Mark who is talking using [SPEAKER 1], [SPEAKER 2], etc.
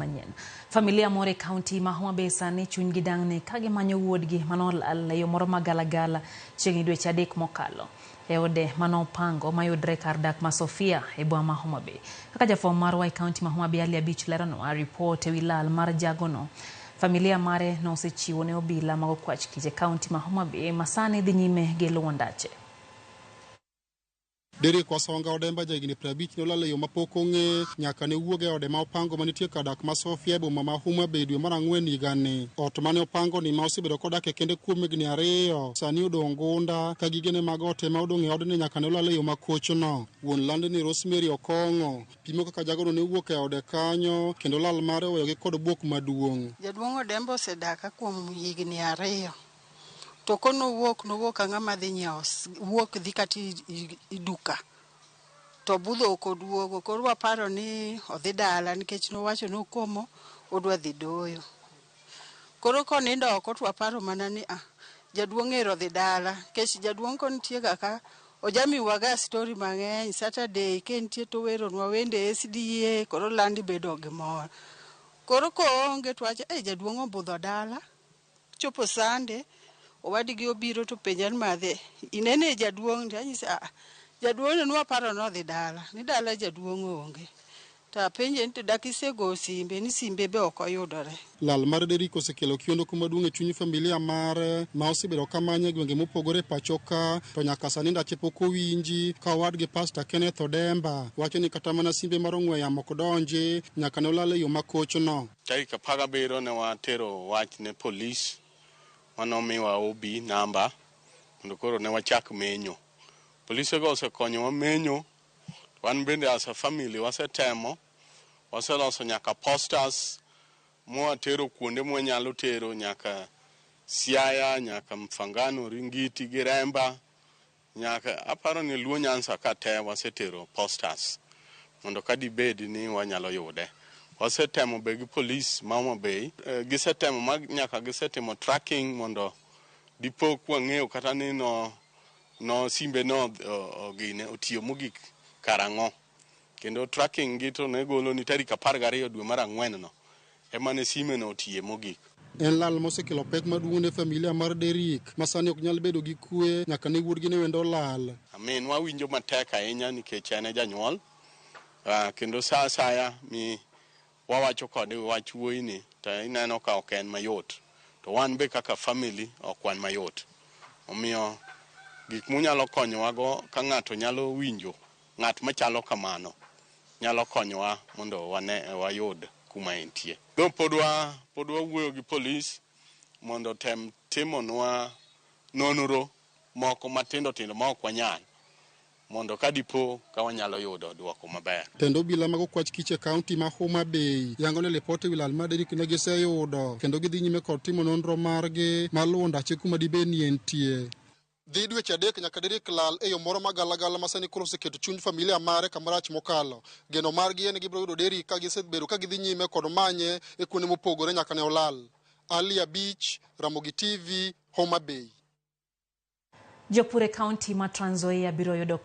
[SPEAKER 1] manyien. Familia moro e kaunti ma Homa Bay sani chunygi dang'ni ka gimanyo wuodgi manolal e yo moro magalagala chiegni dweche 3 mokalo e ode manopango mayudre kar dak ma Sofia e boma ma Homa Bay. Kaka jafwambo marwa e kaunti ma Homa Bay Ali Abich leronwa ripot e wi lal mar jagono. Familia mare nosechiwo ne obila mag okwach kich e kaunti ma Homa Bay ma sani dhi nyime gi luwo ndache.
[SPEAKER 2] Derrick Wasonga Odemba jahigni 50 nolal e yo mapok ong'e nyaka ne owuog e ode ma opango manitie kar dak ma Sofia e boma ma Homa Bay dwe mar 4 higani. Ot mane opango ni ma osebedo kodake kende kuom higni 2 sani odong' gunda ka gigene mag ot ema odong' e odni nyaka ne olal e yo makochno. Wuon landni Rosemary Okong'o pimo kaka jagono ne owuok e ode kanyo kendo lal mare oweyogi kod bwok maduong'.
[SPEAKER 3] Jaduong' Odemba osedaka kuom higni 2. To konowuok, nowuok ka ng'ama dhi nyiewo, wuok dhi kata i duka. To budho ok oduogo, koro waparo ni odhi dala nikech nowacho ni okomo odwa dhi doyo. Koro konindo oko to waparo mana ni jaduong' ero odhi dala. Nikech jaduong' konitie ga ka, ojamiwaga story mang'eny. Saturday ka entie to oweronwa wende SDA, koro landi bedo gi mor. Koro koonge to wacho, jaduong' obudho dala. Chopo Sunday, owadgi obiro to penja ni madhe, inene jaduong' ni? Anyise, jaduong' ni nwaparo nodhi dala, ni dala jaduong' onge. To apenje ni to dak isego simbe, ni simbe be ok oyudore.
[SPEAKER 2] Lal mar Derrick osekelo kiondoko maduong' e chuny familia mare ma osebedo kamanye e gwenge mopogore e pacho ka, to nyaka sani ndache pok owinji ka owadgi Pastor Kenneth Odemba wacho ni kata mana simbe mar ong'we yamo ok donji nyaka ne olal e yo makochno.
[SPEAKER 4] Tarik 17 ne watero wach ne polis manomiwa OB namba mondo koro ne wachak menyo. Polisego osekonyowa menyo, wan bende as a family wasetemo, waseloso nyaka posters mwatero kuonde mwanyalo tero nyaka Siaya, nyaka Mfangano, Ringiti gi Remba, nyaka aparo ni Luo Nyanza ka te wasetero posters mondo ka dibed ni wanyalo yude. Wasetemo be gi polis ma Homa Bay, gisetemo ma nyaka gisetimo tracking mondo dipo kwang'eyo kata ni no simbe no gine otiyo mogik karang'o. Kendo tracking gi to ne golo ni tarik 12 dwe mar 4 no ema ne sime no otiye mogik.
[SPEAKER 2] En lal mosekelo pek maduong' ne familia mar Derrick ma sani ok nyal bedo gi kwe nyaka ne wuodgi ne wendo lal.
[SPEAKER 4] Amin wawinjo matek ahinya nikech en e janyuol, kendo sa asaya mi wawacho kode wach wuoyi ni to ineno ka ok en mayot. To wan be kaka family ok wan mayot. Omiyo gik munyalo konyowago ka ng'ato nyalo winjo ng'at machalo kamano nyalo konyowa mondo wayud kuma entie. Dho pod wawuoyo gi polis mondo tem timonwa nonro moko matindo tindo ma ok wanyal mondo ka dipo ka wanyalo yudo dwoko maber.
[SPEAKER 2] Tend obila mag okwach kich e kaunti ma Homa Bay yango ni lipot e wi lal mar Derrick ne giseyudo kendo gidhi nyime kod timo nonro margi mar luwo ndache kuma dibed ni entie. Dhi dweche 3 nyaka Derrick lal e yo moro magalagala ma sani koro oseketo chuny familia mare kamarach mokalo. Geno margi en gibiro yudo Derrick ka gisebedo ka gidhi nyime kod manye e kuonde mopogore nyaka ne olal. Ali Abich, Ramogi TV, Homa Bay.
[SPEAKER 1] Jopur e kaunti ma Trans Nzoia biro yudo